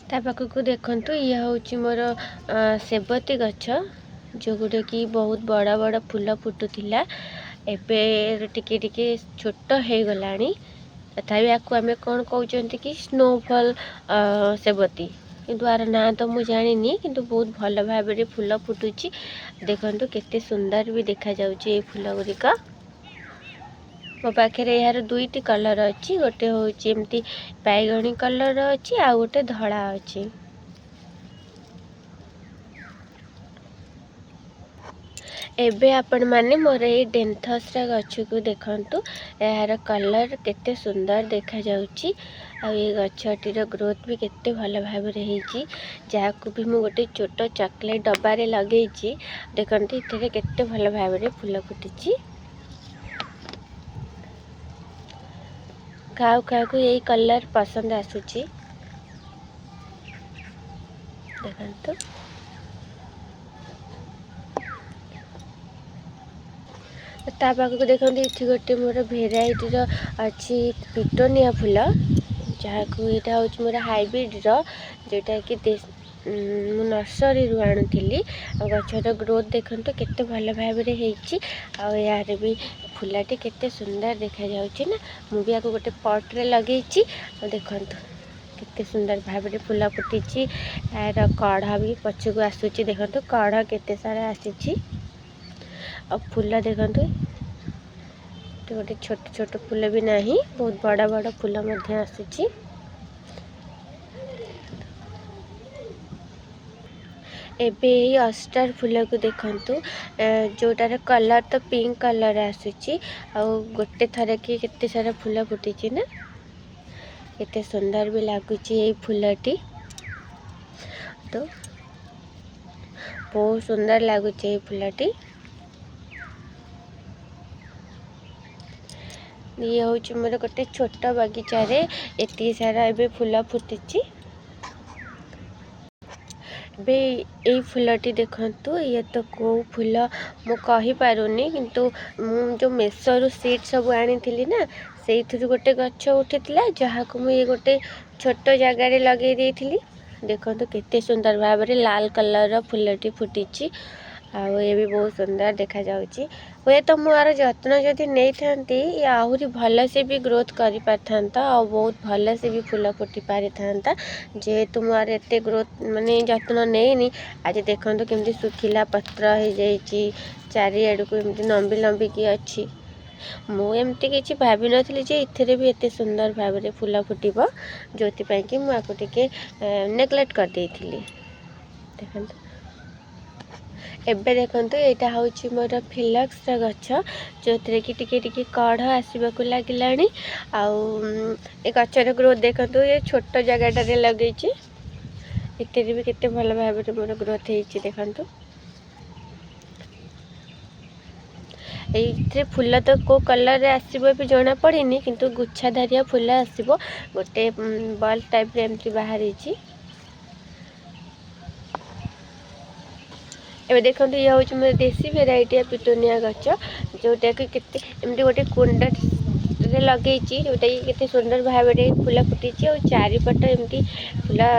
ତା ପାଖକୁ ଦେଖନ୍ତୁ, ଇଏ ହେଉଛି ମୋର ସେବତୀ ଗଛ, ଯେଉଁଗୁଡ଼ାକି ବହୁତ ବଡ଼ ବଡ଼ ଫୁଲ ଫୁଟୁଥିଲା। ଏବେ ଟିକେ ଟିକେ ଛୋଟ ହେଇଗଲାଣି। ତଥାପି ୟାକୁ ଆମେ କ'ଣ କହୁଛନ୍ତି କି ସ୍ନୋଫଲ୍ ସେବତୀ, କିନ୍ତୁ ଆର ନାଁ ତ ମୁଁ ଜାଣିନି। କିନ୍ତୁ ବହୁତ ଭଲ ଭାବରେ ଫୁଲ ଫୁଟୁଛି। ଦେଖନ୍ତୁ କେତେ ସୁନ୍ଦର ବି ଦେଖାଯାଉଛି ଏଇ ଫୁଲ ଗୁଡ଼ିକ। ମୋ ପାଖରେ ଏହାର ଦୁଇଟି କଲର୍ ଅଛି। ଗୋଟେ ହେଉଛି ଏମିତି ବାଇଗଣୀ କଲର୍ ଅଛି, ଆଉ ଗୋଟେ ଧଳା ଅଛି। ଏବେ ଆପଣମାନେ ମୋର ଏଇ ଡେନ୍ଥସ୍ର ଗଛକୁ ଦେଖନ୍ତୁ। ଏହାର କଲର୍ କେତେ ସୁନ୍ଦର ଦେଖାଯାଉଛି, ଆଉ ଏ ଗଛଟିର ଗ୍ରୋଥ୍ ବି କେତେ ଭଲ ଭାବରେ ହେଇଛି, ଯାହାକୁ ବି ମୁଁ ଗୋଟେ ଛୋଟ ଚକୋଲେଟ୍ ଡବାରେ ଲଗେଇଛି। ଦେଖନ୍ତୁ ଏଥିରେ କେତେ ଭଲ ଭାବରେ ଫୁଲ ଫୁଟିଛି। କାହାକୁ କାହାକୁ ଏଇ କଲର୍ ପସନ୍ଦ ଆସୁଛି ଦେଖନ୍ତୁ। ତା ପାଖକୁ ଦେଖନ୍ତୁ, ଏଠି ଗୋଟେ ମୋର ଭେରାଇଟିର ଅଛି ପିଟୋନିଆ ଫୁଲ, ଯାହାକୁ ଏଇଟା ହେଉଛି ମୋର ହାଇବ୍ରିଡ଼ର, ଯେଉଁଟାକି ମୁଁ ନର୍ସରୀରୁ ଆଣୁଥିଲି। ଆଉ ଗଛର ଗ୍ରୋଥ୍ ଦେଖନ୍ତୁ କେତେ ଭଲ ଭାବରେ ହେଇଛି, ଆଉ ଏହାର ବି ଫୁଲଟି କେତେ ସୁନ୍ଦର ଦେଖାଯାଉଛି ନା। ମୁଁ ବି ୟାକୁ ଗୋଟେ ପଟ୍ରେ ଲଗେଇଛି। ଆଉ ଦେଖନ୍ତୁ କେତେ ସୁନ୍ଦର ଭାବରେ ଫୁଲ ଫୁଟିଛି। ଏହାର କଢ଼ ବି ପଛକୁ ଆସୁଛି। ଦେଖନ୍ତୁ କଢ଼ କେତେ ସାରା ଆସିଛି। ଆଉ ଫୁଲ ଦେଖନ୍ତୁ, ଗୋଟେ ଛୋଟ ଛୋଟ ଫୁଲ ବି ନାହିଁ, ବହୁତ ବଡ଼ ବଡ଼ ଫୁଲ ମଧ୍ୟ ଆସୁଛି। ଏବେ ଏଇ ଅଷ୍ଟର ଫୁଲକୁ ଦେଖନ୍ତୁ, ଯେଉଁଟାର କଲର୍ ତ ପିଙ୍କ କଲର୍ ଆସୁଛି, ଆଉ ଗୋଟେ ଥରେ କି କେତେ ସାରା ଫୁଲ ଫୁଟିଛି ନା, କେତେ ସୁନ୍ଦର ବି ଲାଗୁଛି ଏଇ ଫୁଲଟି। ତ ବହୁତ ସୁନ୍ଦର ଲାଗୁଛି ଏଇ ଫୁଲଟି। ଇଏ ହେଉଛି ମୋର ଗୋଟେ ଛୋଟ ବଗିଚାରେ ଏତିକି ସାରା ଏବେ ଫୁଲ ଫୁଟିଛି। ଏବେ ଏଇ ଫୁଲଟି ଦେଖନ୍ତୁ, ଇଏ ତ କେଉଁ ଫୁଲ ମୁଁ କହିପାରୁନି, କିନ୍ତୁ ମୁଁ ଯେଉଁ ମେସୋରୁ ସିଡ଼୍ ସବୁ ଆଣିଥିଲି ନା, ସେଇଥିରୁ ଗୋଟେ ଗଛ ଉଠିଥିଲା, ଯାହାକୁ ମୁଁ ଇଏ ଗୋଟେ ଛୋଟ ଜାଗାରେ ଲଗେଇ ଦେଇଥିଲି। ଦେଖନ୍ତୁ କେତେ ସୁନ୍ଦର ଭାବରେ ଲାଲ କଲର୍ର ଫୁଲଟି ଫୁଟିଛି, ଆଉ ଇଏ ବି ବହୁତ ସୁନ୍ଦର ଦେଖାଯାଉଛି। ହୁଏତ ମୁଁ ଆର ଯତ୍ନ ଯଦି ନେଇଥାନ୍ତି, ଇଏ ଆହୁରି ଭଲସେ ବି ଗ୍ରୋଥ୍ କରିପାରିଥାନ୍ତା, ଆଉ ବହୁତ ଭଲସେ ବି ଫୁଲ ଫୁଟି ପାରିଥାନ୍ତା। ଯେହେତୁ ମୁଁ ଆର ଏତେ ଗ୍ରୋଥ୍ ମାନେ ଯତ୍ନ ନେଇନି, ଆଜି ଦେଖନ୍ତୁ କେମିତି ଶୁଖିଲା ପତ୍ର ହେଇଯାଇଛି, ଚାରିଆଡ଼କୁ ଏମିତି ଲମ୍ବି ଲମ୍ବିକି ଅଛି। ମୁଁ ଏମିତି କିଛି ଭାବିନଥିଲି ଯେ ଏଥିରେ ବି ଏତେ ସୁନ୍ଦର ଭାବରେ ଫୁଲ ଫୁଟିବ, ଯେଉଁଥିପାଇଁ କି ମୁଁ ଆକୁ ଟିକେ ନେଗ୍ଲେକ୍ଟ କରିଦେଇଥିଲି। ଦେଖନ୍ତୁ ଏବେ ଦେଖନ୍ତୁ, ଏଇଟା ହେଉଛି ମୋର ଫିଲକ୍ସର ଗଛ, ଯେଉଁଥିରେ କି ଟିକେ ଟିକେ କଢ଼ ଆସିବାକୁ ଲାଗିଲାଣି। ଆଉ ଏ ଗଛର ଗ୍ରୋଥ୍ ଦେଖନ୍ତୁ, ଏ ଛୋଟ ଜାଗାଟାରେ ଲଗେଇଛି, ଏଥିରେ ବି କେତେ ଭଲ ଭାବରେ ମୋର ଗ୍ରୋଥ୍ ହେଇଛି। ଦେଖନ୍ତୁ ଏଇଥିରେ ଫୁଲ ତ କେଉଁ କଲର୍ରେ ଆସିବ ବି ଜଣାପଡ଼ିନି, କିନ୍ତୁ ଗୁଚ୍ଛାଧାରିଆ ଫୁଲ ଆସିବ। ଗୋଟେ ବଲ୍ ଟାଇପ୍ରେ ଏମିତି ବାହାରିଛି। ଏବେ ଦେଖନ୍ତୁ, ଇଏ ହେଉଛି ମୋର ଦେଶୀ ଭେରାଇଟିଆ ପିଟୁନିଆ ଗଛ, ଯେଉଁଟାକି କେତେ ଏମିତି ଗୋଟେ କୁଣ୍ଡରେ ଲଗେଇଛି, ଯେଉଁଟାକି କେତେ ସୁନ୍ଦର ଭାବରେ ଫୁଲ ଫୁଟିଛି, ଆଉ ଚାରିପଟ ଏମିତି ଫୁଲ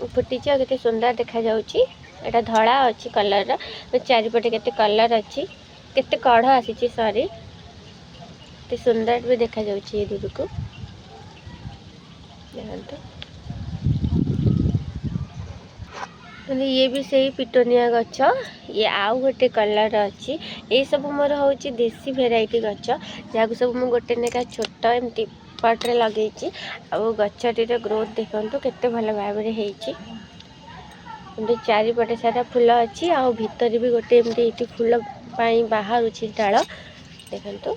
ଫୁଟିଛି, ଆଉ କେତେ ସୁନ୍ଦର ଦେଖାଯାଉଛି। ଏଇଟା ଧଳା ଅଛି କଲର୍ର, ଚାରିପଟେ କେତେ କଲର୍ ଅଛି, କେତେ କଢ଼ ଆସିଛି, ସରି, କେତେ ସୁନ୍ଦର ବି ଦେଖାଯାଉଛି ଏ ଦୂରକୁ। ଦେଖନ୍ତୁ ଇଏ ବି ସେଇ ପିଟୋନିଆ ଗଛ, ଇଏ ଆଉ ଗୋଟେ କଲର୍ ଅଛି। ଏଇସବୁ ମୋର ହେଉଛି ଦେଶୀ ଭେରାଇଟି ଗଛ, ଯାହାକୁ ସବୁ ମୁଁ ଗୋଟେ ଲେଖା ଛୋଟ ଏମିତି ପଟ୍ରେ ଲଗେଇଛି। ଆଉ ଗଛଟିର ଗ୍ରୋଥ୍ ଦେଖନ୍ତୁ କେତେ ଭଲ ଭାବରେ ହେଇଛି। ଏମିତି ଚାରିପଟେ ସାରା ଫୁଲ ଅଛି, ଆଉ ଭିତରେ ବି ଗୋଟେ ଏମିତି ଏଇଠି ଫୁଲ ପାଇଁ ବାହାରୁଛି ଡାଳ। ଦେଖନ୍ତୁ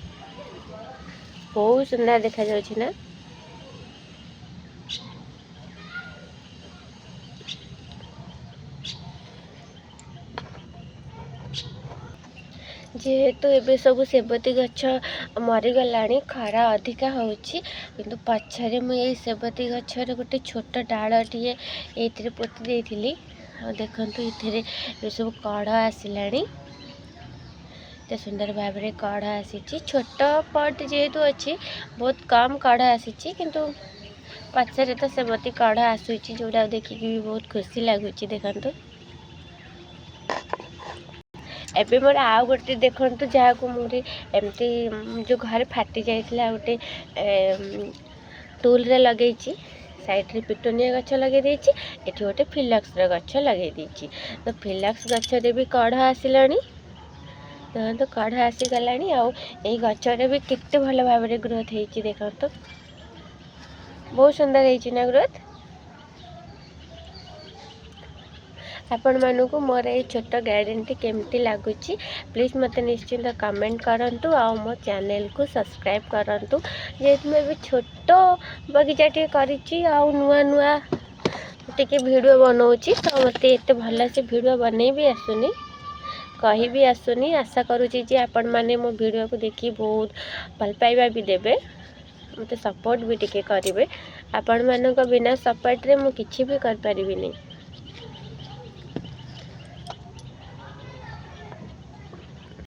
ବହୁତ ସୁନ୍ଦର ଦେଖାଯାଉଛି ନା। ଯେହେତୁ ଏବେ ସବୁ ସେବତୀ ଗଛ ମରିଗଲାଣି, ଖରା ଅଧିକା ହେଉଛି, କିନ୍ତୁ ପଛରେ ମୁଁ ଏଇ ସେବତୀ ଗଛର ଗୋଟେ ଛୋଟ ଡାଳଟିଏ ଏଇଥିରେ ପୋତି ଦେଇଥିଲି। ଆଉ ଦେଖନ୍ତୁ ଏଥିରେ ଏବେ ସବୁ କଢ଼ ଆସିଲାଣି, ଏତେ ସୁନ୍ଦର ଭାବରେ କଢ଼ ଆସିଛି। ଛୋଟ ପଟ୍ ଯେହେତୁ ଅଛି, ବହୁତ କମ୍ କଢ଼ ଆସିଛି, କିନ୍ତୁ ପଛରେ ତ ସେବତୀ କଢ଼ ଆସୁଛି, ଯେଉଁଟା ଦେଖିକି ବି ବହୁତ ଖୁସି ଲାଗୁଛି। ଦେଖନ୍ତୁ, ଏବେ ମୋର ଆଉ ଗୋଟେ ଦେଖନ୍ତୁ, ଯାହାକୁ ମୁଁ ଏମିତି ଯେଉଁ ଘରେ ଫାଟି ଯାଇଥିଲା, ଗୋଟେ ଟୁଲ୍ରେ ଲଗେଇଛି। ସାଇଡ଼୍ରେ ପିଟୁନିଆ ଗଛ ଲଗେଇ ଦେଇଛି, ଏଠି ଗୋଟେ ଫିଲକ୍ସର ଗଛ ଲଗେଇ ଦେଇଛି। ତ ଫିଲକ୍ସ ଗଛରେ ବି କଢ଼ ଆସିଲାଣି। ଦେଖନ୍ତୁ, କଢ଼ ଆସିଗଲାଣି ଆଉ ଏଇ ଗଛରେ ବି କେତେ ଭଲ ଭାବରେ ଗ୍ରୋଥ୍ ହେଇଛି। ଦେଖନ୍ତୁ, ବହୁତ ସୁନ୍ଦର ହେଇଛି ନା ଗ୍ରୋଥ୍? ଆପଣମାନଙ୍କୁ ମୋର ଏଇ ଛୋଟ ଗାର୍ଡ଼େନଟି କେମିତି ଲାଗୁଛି, ପ୍ଲିଜ୍ ମୋତେ ନିଶ୍ଚିନ୍ତ କମେଣ୍ଟ କରନ୍ତୁ ଆଉ ମୋ ଚ୍ୟାନେଲକୁ ସବସ୍କ୍ରାଇବ୍ କରନ୍ତୁ। ଯେହେତୁ ମୁଁ ଏବେ ଛୋଟ ବଗିଚାଟିଏ କରିଛି ଆଉ ନୂଆ ନୂଆ ଟିକେ ଭିଡ଼ିଓ ବନଉଛି, ତ ମୋତେ ଏତେ ଭଲସେ ଭିଡ଼ିଓ ବନେଇ ବି ଆସୁନି, କହି ବି ଆସୁନି। ଆଶା କରୁଛି ଯେ ଆପଣମାନେ ମୋ ଭିଡ଼ିଓକୁ ଦେଖି ବହୁତ ଭଲ ପାଇବା ବି ଦେବେ, ମୋତେ ସପୋର୍ଟ ବି ଟିକେ କରିବେ। ଆପଣମାନଙ୍କ ବିନା ସପୋର୍ଟରେ ମୁଁ କିଛି ବି କରିପାରିବିନି।